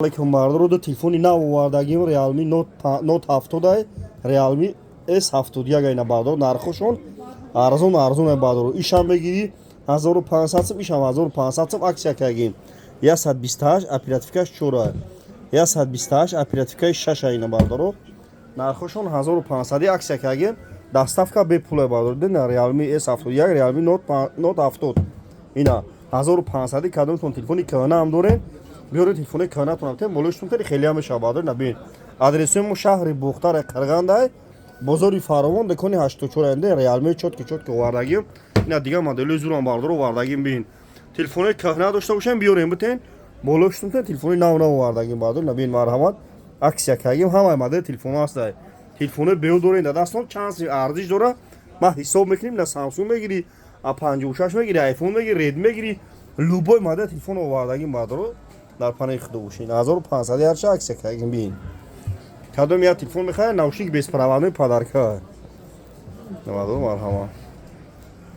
Алейкум, бардоро. Ду телефони нав овардагим: Realme Note 70, Realme S71. Айна, бардоро, нархошон арзон арзон, бардоро. Ишам мегирӣ 1500 сум, ишам 1500 сум, акция кардагим. 128, оперативкаш 4, 128, оперативкаи 6. Айна, бардоро, нархошон 1500, акция кардагим, доставка бепула, бардоро. Дина Realme S71, Realme Note 70, ина 1500. Кадомтон телефони кӯҳна ҳам дорем, биёред, телефони кӯҳнатон ҳам молоштон кади, хеле ҳам мешава, бардор. На, бин, адреси мо шаҳри Бухтара, Қирғандай, бозори Фаровон, дукони 84 анде. Realme чёткий, чёткий овардагим. Ина дигар модели зурам, бардор, овардагим. Бин, телефони кӯҳна дошта бошем, биёрем, битен, болоштон кун. Телефони нав нав овардагим, бардор. На, бин, марҳамат, акция кардагим, ҳамаи модели телефонҳо ҳастай. Телефони бео дорем дар дастон, чанд сим арзиш дора, ма ҳисоб мекунем. На, Samsung мегирӣ, А56 мегирӣ, iPhone мегирӣ, Redmi мегирӣ, любой модел телефон овардагим, бардоро, дар панаи худо бошин. 1500 ҳарча, акция кардагим. Бин, кадом як телефон мехоҳед, наушник беспроводной, подарка, бардоро, марҳамат.